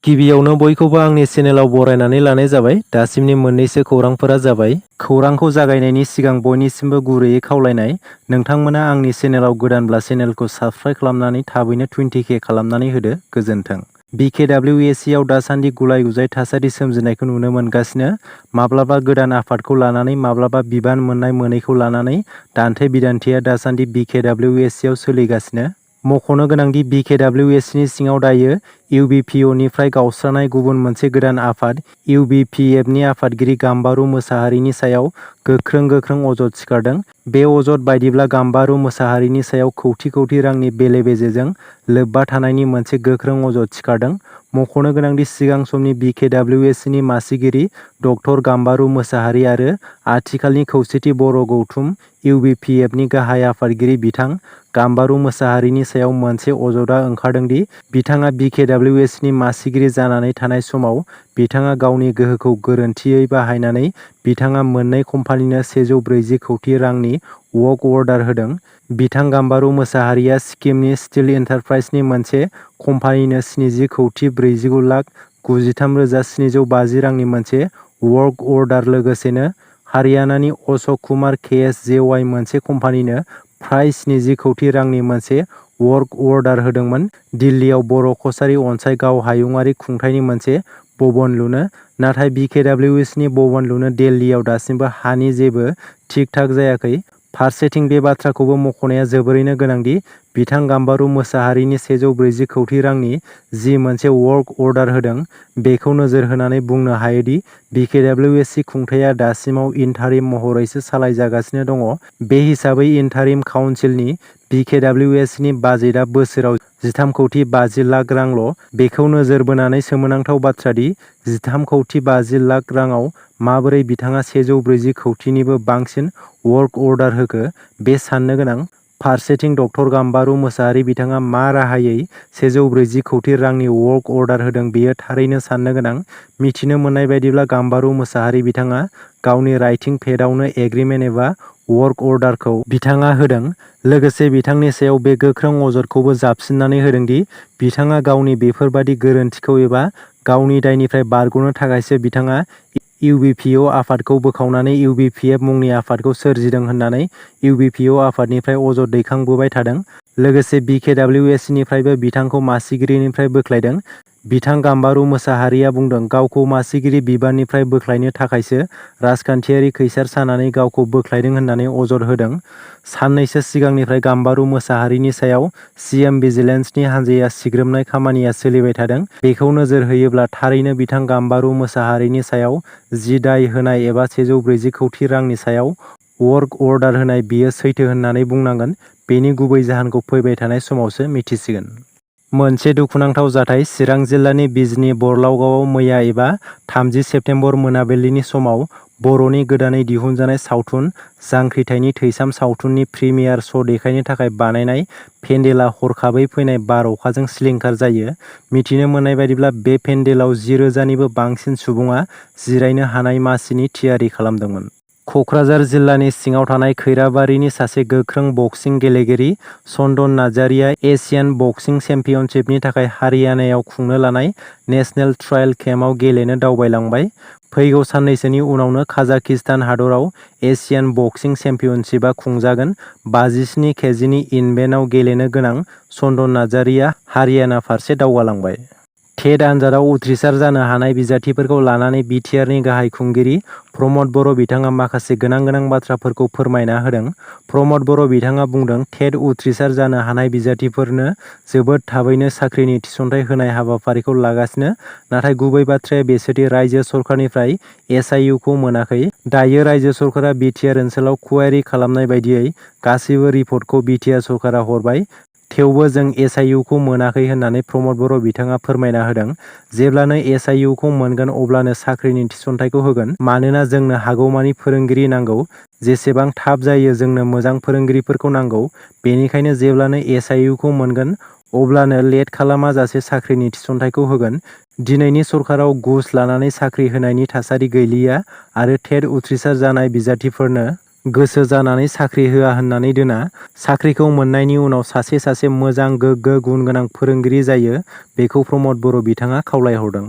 गिबियावनो बयखौबो आंनि चेनेलाव बरायनानै लानाय जाबाय। दासिमनि मोननैसो खौरांफोरा जाबाय। खौरांखौ जागायनायनि सिगां बयनिसिमबो गुरैयै खावलायनाय, नोंथांमोना आंनि चेनेलाव गोदानब्ला चेनेलखौ साबस्क्राइब खालामनानै थाबैनो 20K खालामनानै होदो। गोजोन्थों। BKWAC आव दासान्दि गुलाय-गुजाय थासारि सोमजिनायखौ नुनो मोनगासिनो। माब्लाबा गोदान आफादखौ लानानै, माब्लाबा बिबान मोननाय मोनैखौ लानानै दान्थे-बिदान्थेया दासान्दि BKWAC आव सोलिगासिनो। मख'नो गोनांदि BKWAC नि सिङाव दायो UBPOनिफ्राय गावस्रानाय गुबुन मोनसे गोदान आफाद UBPFनि आफादगिरि गाम्बारु मोसाहारिनि सायाव गोख्रों अजद सिखारदों। बे अजद बायदिब्ला गाम्बारु मोसाहारिनि सायाव कौटि रांनि बेले-बेजेजों लोब्बा थानायनि मोनसे गोख्रों अजद सिखारदों। मख'नो गोनांदि सिगां समनि BKWAC नि मासिगिरि डक्टर गाम्बारु मोसाहारि आरो आथिखालनि खौसेथि बर' गौथुम UBPFनि गाहाय आफादगिरि बिथां गाम्बारु मोसाहारिनि सायाव मोनसे अजदआ ओंखारदोंदि बिथाङा BKWAC नि मासिगिरि जानानै थानाय समाव बिथाङा गावनि गोहोखौ गोरोन्थियै बाहायनानै बिथाङा मोननै कम्पानिनो 140 कौटि रांनि वर्क अर्डार होदों। बिथां गाम्बारु मोसाहारिया सिक्किमनि स्टिल एन्टारप्राइजनि मोनसे कम्पानिनो 70 कौटि 49 लाख 93,750 रांनि मोनसे वर्क अर्डार लोगोसेनो हारियानानि अशक कुमार KSJY मोनसे कम्पानिनो फ्राय 70 कौटि रांनि मोनसे वर्क अर्डार होदोंमोन। दिल्लीयाव बर' कछारी अनसाइ गाव हायुंआरि खुंथायनि मोनसे भवन लुनो। नाथाय BKWAC नि भवन लुनो दिल्लीयाव दासिमबो हानि जेबो थिक-थाक जायाखै। फारसेथिं बे बाथ्राखौबो मख'नाया जोबोरैनो गोनांदि बिथां गाम्बारु मोसाहारिनि 140 कौटि रांनि जि मोनसे वर्क अर्डार होदों, बेखौ नोजोर होनानै बुंनो हायोदि BKWAC खुंथाया दासिमाव इन्टारिम महरैसो सालायजागासिनो दङ। बे हिसाबै इन्टारिम काउन्सिलनि BKWAC नि बाजेटआ बोसोराव 13 कौटि 50 लाख रांल'। बेखौ नोजोर बोनानै सोमोनांथाव बाथ्रादि 13 कौटि 50 लाख राङाव माबोरै बिथाङा 140 कौटिनिबो बांसिन वर्क अर्डार होखो, बे साननो गोनां। फारसेथिं डक्टर गाम्बारु मोसाहारि बिथाङा मा राहायै 140 कौटि रांनि वर्क अर्डार होदों बेयो थारैनो साननो गोनां। मिथिनो मोननाय बायदिब्ला गाम्बारु मोसाहारि बिथाङा गावनि राइटिं पेडआवनो एग्रिमेन्ट एबा वर्क अर्डारखौ बिथाङा होदों। लोगोसे बिथांनि सायाव बे गोख्रों अजदखौबो जाबसिननानै होदोंदि बिथाङा गावनि बेफोरबादि गोरोन्थिखौ एबा गावनि दायनिफ्राय बारग'नो थाखायसो बिथाङा UBPO आफादखौ बोखावनानै UBPF मुंनि आफादखौ सोरजिदों होननानै UBPO आफादनिफ्राय अजद दैखांबोबाय थादों। लोगोसे BKWAC निफ्रायबो बिथांखौ मासिगिरिनिफ्राय बोख्लायदों। बिथां गाम्बारु मोसाहारिया बुंदों, गावखौ मासिगिरि बिबाननिफ्राय बोख्लायनो थाखायसो राजखान्थियारि खैसार सानानै गावखौ बोख्लायदों होननानै अजद होदों। साननैसो सिगांनिफ्राय गाम्बारु मोसाहारिनि सायाव CM भिजिलेन्सनि हानजाया सिग्रोमनाय खामानिया सोलिबाय थादों। बेखौ नोजोर होयोब्ला थारैनो बिथां गाम्बारु मोसाहारिनि सायाव जि दाय होनाय एबा 140 कौटि रांनि सायाव वर्क अर्डार होनाय बियो सैथो होननानै बुंनांगोन। बेनि गुबै जाहोनखौ फैबाय थानाय समावसो मिथिसिगोन। मोनसे दुखुनांथाव जाथाय चिरां जिल्लानि बिजनी बरलावगावआव मैया एबा 30 सेप्तेम्बर मोनाबिलिनि समाव बर'नि गोदानै दिहुनजानाय सावथुन जांख्रिथायनि थैसाम सावथुननि प्रिमियार श' देखायनो थाखाय बानायनाय पेन्डेलआ हरखाबै फैनाय बार अखाजों सिलिंखार जायो। मिथिनो मोननाय बायदिब्ला बे पेन्डेलाव 10,000 निबो बांसिन सुबुङा जिरायनो हानाय मासिनि थियारि खालामदोंमोन। क'क्राझार जिल्लानि सिङाव थानाय खैराबारिनि सासे गोख्रों बक्सिं गेलेगिरि चन्दन नार्जारीआ एशियान बक्सिं चेम्पियनशिपनि थाखाय हारियानायाव खुंनो लानाय नेशनेल ट्रायल केम्पआव गेलेनो दावबायलांबाय। फैगौ साननैसोनि उनावनो काजाकिस्तान हादराव एशियान बक्सिं चेम्पियनशिपआ खुंजागोन। 57 केजिनि इभेन्टआव गेलेनो गोनां चन्दन नार्जारीआ हारियाना फारसे दावगालांबाय। टेट आनजादाव उथ्रिसार जानो हानाय बिजाथिफोरखौ लानानै बिटिआरनि गाहाय खुंगिरि प्रमद बर' बिथाङा माखासे गोनां बाथ्राफोरखौ फोरमायना होदों। प्रमद बर' बिथाङा बुंदों, टेट उथ्रिसार जानो हानाय बिजाथिफोरनो जोबोद थाबैनो साख्रिनि थिसनथाइ होनाय हाबाफारिखौ लागासिनो। नाथाय गुबै बाथ्राया बेसोदि रायजो सरकारनिफ्राय SIU खौ मोनाखै। दायो रायजो सरकारा बिटिआर ओनसोलाव क्वेरी खालामनाय बायदियै गासैबो रिपर्टखौ बिटिआर सरकारा हरबाय। थेवबो जों SIU खौ मोनाखै होननानै प्रमद बर' बिथाङा फोरमायना होदों। जेब्लानो SIU खौ मोनगोन अब्लानो साख्रिनि थिसनथाइखौ होगोन। मानोना जोंनो हागौमानि फोरोंगिरि नांगौ। जेसेबां थाब जायो जोंनो मोजां फोरोंगिरिफोरखौ नांगौ। बेनिखायनो जेब्लानो SIU खौ मोनगोन अब्लानो लेट खालामाजासे साख्रिनि थिसनथाइखौ होगोन। दिनैनि सरकाराव घुस लानानै साख्रि होनायनि थासारि गैलिया आरो टेट उथ्रिसार जानाय बिजाथिफोरनो गोसो जानानै साख्रि होआ होननानै दोना। साख्रिखौ मोननायनि उनाव सासे मोजां गोग्गो गुन गोनां फोरोंगिरि जायो बेखौ प्रमद बर' बिथाङा खावलायहरदों।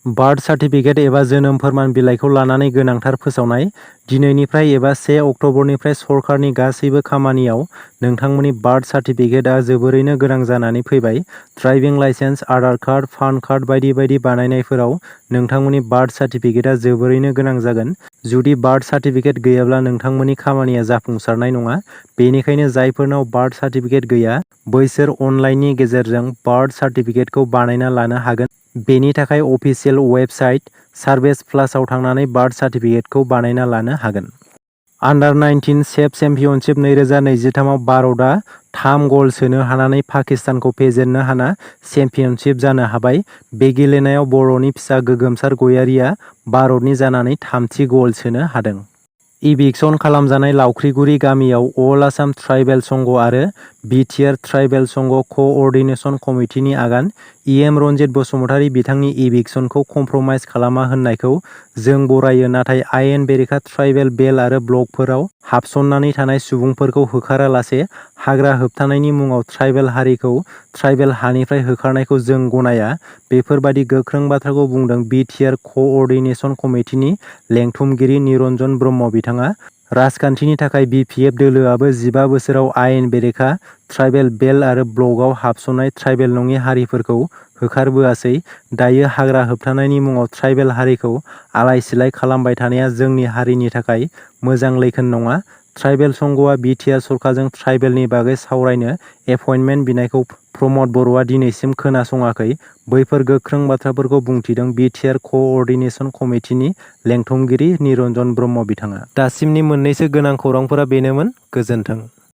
बार्थ सार्टिफिकेट एबा जोनोम फोरमान बिलाइखौ लानानै गोनांथार फोसावनाय। दिनैनिफ्राय एबा 1 अक्ट'बरनिफ्राय सरकारनि गासैबो खामानियाव नोंथांमोननि बार्थ सार्टिफिकेटआ जोबोरैनो गोनां जानानै फैबाय। Driving licence, Aadhaar card, PAN card बायदि बायदि बानायनायफोराव नोंथांमोननि बार्थ सार्टिफिकेटआ जोबोरैनो गोनां जागोन। जुदि बार्थ सार्टिफिकेट गैयाब्ला नोंथांमोननि खामानिया जाफुंसारनाय नङा। बेनिखायनो जायफोरनाव बार्थ सार्टिफिकेट गैया बैसोर अनलाइननि गेजेरजों बार्थ सार्टिफिकेटखौ बानायना लानो हागोन। बेनि थाखाय अफिसियेल वेबसाइट सार्भेस प्लासआव थांनानै बार्थ सार्टिफिकेटखौ बानायना लानो हागोन। आन्डार-19 सेफ चेम्पियनशिप 2023 आव भारतआ 3 गल सोनो हानानै पाकिस्तानखौ फेजेननो हाना चेम्पियनशिप जानो हाबाय। बे गेलेनायाव बर'नि फिसा गोगोमसार गयारिया भारतनि जानानै 3थि गल सोनो हादों। इभिक्सन खालामजानाय लावख्रिगुरि गामियाव अल आसाम ट्राइबेल संघ आरो बिटिआर ट्राइबेल संघ क'अर्डिनेसन कमिटिनि आगान। इएम रन्जित बसुमतारी बिथांनि इभिक्सनखौ कमप्रमाइज खालामा होननायखौ जों बरायो, नाथाय आयेन बेरेखा ट्राइबेल बेल आरो ब्लकफोराव हाबसननानै थानाय सुबुंफोरखौ होखारालासे हाग्रा होबथानायनि मुङाव ट्राइबेल हारिखौ ट्राइबेल हानिफ्राय होखारनायखौ जों गनाया। बेफोरबादि गोख्रों बाथ्राखौ बुंदों बिटिआर क'अर्डिनेसन कमिटिनि लेंथुमगिरि निरन्जन ब्रह्म बिथाङा। राजखान्थिनि थाखाय बिपिएफ दोलोआबो 15 बोसोराव आयेन बेरेखा ट्राइबेल बेल आरो ब्लकआव हाबसननाय ट्राइबेल नङि हारिफोरखौ होखारबोआसै। दायो हाग्रा होबथानायनि मुङाव ट्राइबेल हारिखौ आलाय-सिलाय खालामबाय थानाया जोंनि हारिनि थाखाय मोजां लैखोन नङा। ट्राइबेल संघआ बिटिआर सरकारजों ट्राइबेलनि बागै सावरायनो एपइन्टमेन्ट बिनायखौ प्रमद बर'आ दिनैसिम खोनासङाखै। बैफोर गोख्रों बाथ्राफोरखौ बुंथिदों बिटिआर क'अर्डिनेसन कमिटिनि लेंथुमगिरि निरन्जन ब्रह्म बिथाङा। दासिमनि मोननैसो गोनां खौरांफोरा बेनोमोन। गोजोन्थों।